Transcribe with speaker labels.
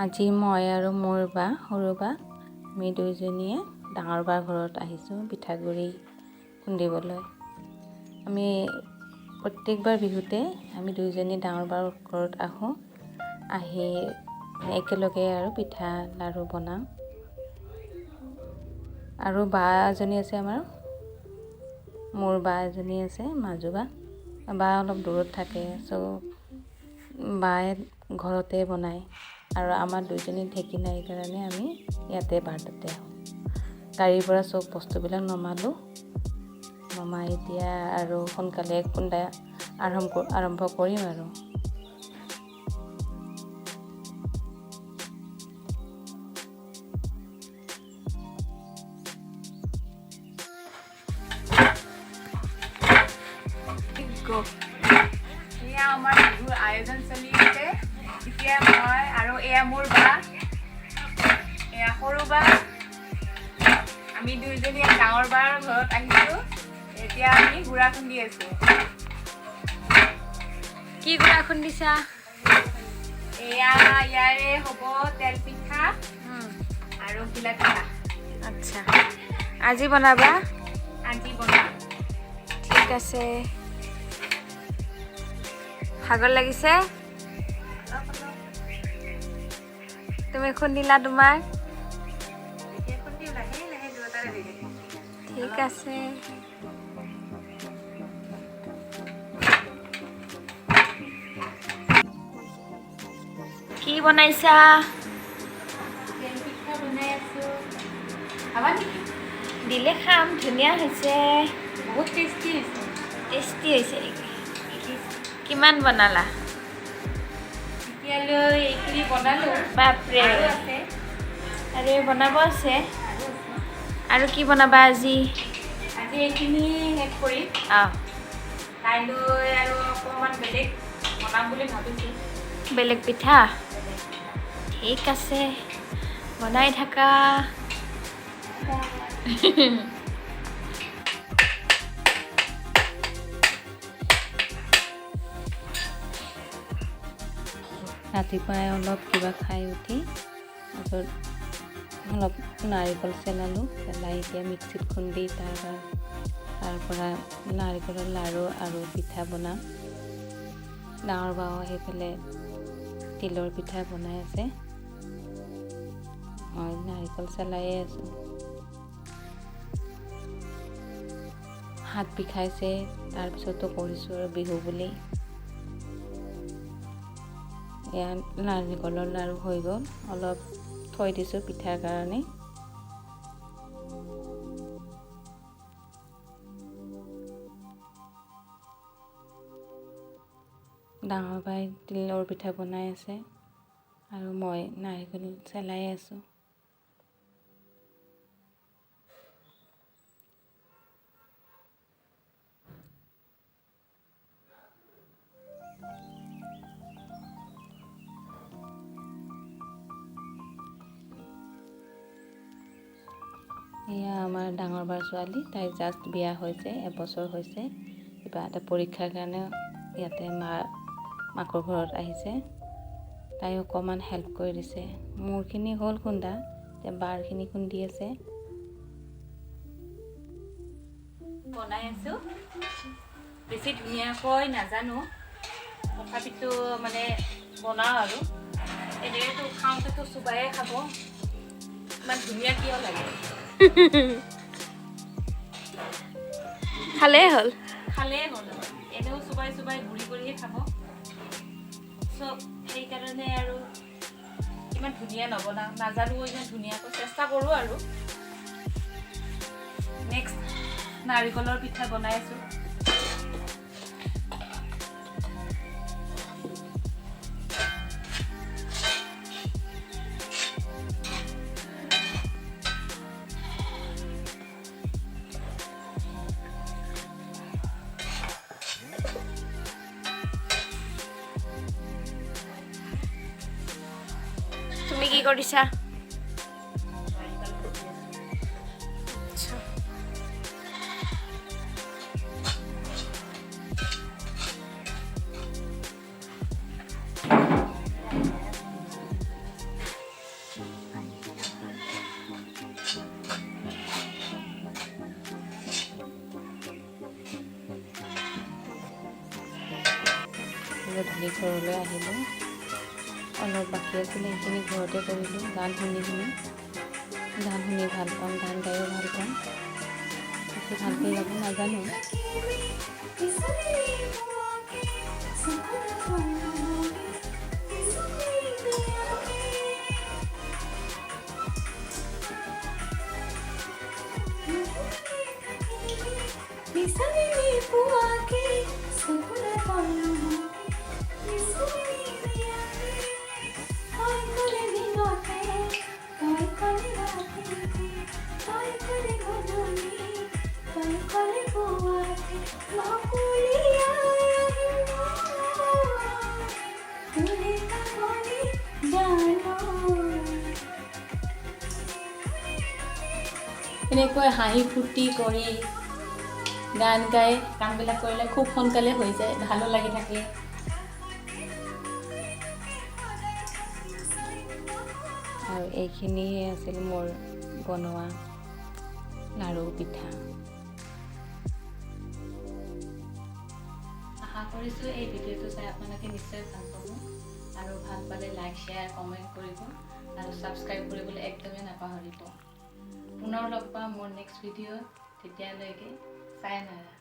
Speaker 1: আজি মই আৰু মোৰ বা, সৰু বা, আমি দুইজনীয়ে ডাঙৰ বাৰ ঘৰত আহিছোঁ পিঠাগুড়ি খুন্দিবলৈ। আমি প্ৰত্যেকবাৰ বিহুতে আমি দুইজনী ডাঙৰ বাৰ ঘৰত আহোঁ, আহি একেলগে আৰু পিঠা লাড়ু বনাওঁ। আৰু বা এজনী আছে আমাৰ, মোৰ বা এজনী আছে, মাজু বা। বা অলপ দূৰত থাকে, চ' বায়ে ঘৰতে বনায় আৰু আমাৰ দুইজনী ঢেঁকী নাই কাৰণে আমি ইয়াতে বাৰটাতে আহোঁ। গাড়ীৰ পৰা চব বস্তুবিলাক নমালোঁ, নমাই এতিয়া আৰু সোনকালে খুন্দা আৰম্ভ কৰিম আৰু।
Speaker 2: এয়া আমাৰ বিহুৰ আয়োজন চলি আছে। এতিয়া মই আৰু এয়া মোৰ বা, এয়া সৰু বা, আমি দুইজনী ডাঙৰ বাৰ ঘৰত আহিছোঁ। এতিয়া আমি গুড়া খুন্দি আছোঁ।
Speaker 3: কি গুড়া খুন্দিছা?
Speaker 2: এয়া ইয়াৰে হ'ব তেল পিঠা আৰু ঘিলা পিঠা।
Speaker 3: আচ্ছা, আজি বনাবা?
Speaker 2: আজি বনাম।
Speaker 3: ঠিক আছে। ভাগৰ লাগিছে? তুমি খুন্দিলা তোমাৰ?
Speaker 2: এতিয়া খুন্দিম লাহে লাহে, দুয়োটাৰে হৈ থাকিব।
Speaker 3: ঠিক আছে। কি বনাইছা?
Speaker 2: তেল পিঠা বনাই আছোঁ। খাবা নেকি?
Speaker 3: দিলে খাম। ধুনীয়া হৈছে।
Speaker 2: বহুত টেষ্টি হৈছে।
Speaker 3: টেষ্টি হৈছে নেকি? কিমান বনালা?
Speaker 2: এতিয়ালৈ এইখিনি বনালোঁ।
Speaker 3: বাপৰে!
Speaker 2: আৰু আছে।
Speaker 3: আৰু এই বনাব আছে?
Speaker 2: আৰু আছে।
Speaker 3: আৰু কি বনাবা আজি?
Speaker 2: আজি এইখিনি শেষ কৰিম। কাইলৈ আৰু অকণমান বেলেগ বনাম বুলি ভাবিছোঁ।
Speaker 3: বেলেগ পিঠা? ঠিক আছে, বনাই থাকা।
Speaker 1: ৰাতিপুৱাই অলপ কিবা খাই উঠি তাৰপিছত অলপ নাৰিকল চেলালোঁ, চেলাই এতিয়া মিক্সিত খুন্দি তাৰ পৰা নাৰিকলৰ লাড়ু আৰু পিঠা বনাম। ডাঙৰ বাও সেইফালে তিলৰ পিঠা বনাই আছে, মই নাৰিকল চেলায়ে আছোঁ। হাত বিষাইছে, তাৰপিছতো কৰিছোঁ আৰু বিহু বুলি। এয়া নাৰিকলৰ লাড়ু হৈ গ'ল, অলপ থৈ দিছোঁ পিঠাৰ কাৰণে। ডাঙৰ বাই তিলৰ পিঠা বনাই আছে আৰু মই নাৰিকল চেলাই আছোঁ। এয়া আমাৰ ডাঙৰ বাৰ ছোৱালী, তাই জাষ্ট বিয়া হৈছে, এবছৰ হৈছে। কিবা এটা পৰীক্ষাৰ কাৰণে ইয়াতে মাকৰ ঘৰত আহিছে। তাই অকণমান হেল্প কৰি দিছে। মোৰখিনি হ'ল খুন্দা, এতিয়া বাৰখিনি খুন্দি আছে।
Speaker 2: বনাই আছোঁ, বেছি ধুনীয়াকৈ নাজানো, তথাপিতো মানে বনাওঁ আৰু। এনেইতো খাওঁতেতো চোবায়ে খাব, ইমান ধুনীয়া কিয় লাগে?
Speaker 3: খালেই হ'ল।
Speaker 2: খালেই হ'ল, এনেও চোবাই চোবাই গুড়ি কৰিয়ে খাব। চ' সেইকাৰণে আৰু ইমান ধুনীয়া নবনাওঁ, নাজানো ইমান ধুনীয়াকৈ, চেষ্টা কৰোঁ আৰু। নেক্সট নাৰিকলৰ পিঠা বনাই আছোঁ।
Speaker 3: তুমি কি কৰিছা?
Speaker 2: নাৰিকল খুন্দি আছোঁ।
Speaker 1: গধূলি ঘৰলৈ আহিলোঁ। অলপ বাকী আছিলে, সেইখিনি ঘৰতে কৰিলোঁ গান শুনি শুনি। গান শুনি ভাল পাওঁ, গান গায়ো ভাল পাওঁ। বেছি ভালকৈ গাব নাজানো।
Speaker 4: এনেকৈ হাঁহি ফূৰ্তি কৰি গান গাই কামবিলাক কৰিলে খুব সোনকালে হৈ যায়, ভালো লাগি থাকে।
Speaker 1: আৰু এইখিনিয়ে আছিল মোৰ বনোৱা লাড়ু পিঠা।
Speaker 4: আশা কৰিছোঁ এই ভিডিঅ'টো চাই আপোনালোকে নিশ্চয় ভাল পাব আৰু ভাল পালে লাইক, শ্বেয়াৰ, কমেণ্ট কৰিব আৰু ছাবস্ক্ৰাইব কৰিবলৈ একদমেই নাপাহৰিব। পুনৰ লগ পাম মোৰ নেক্সট ভিডিঅ'ত। তেতিয়ালৈকে চাই নাৰা।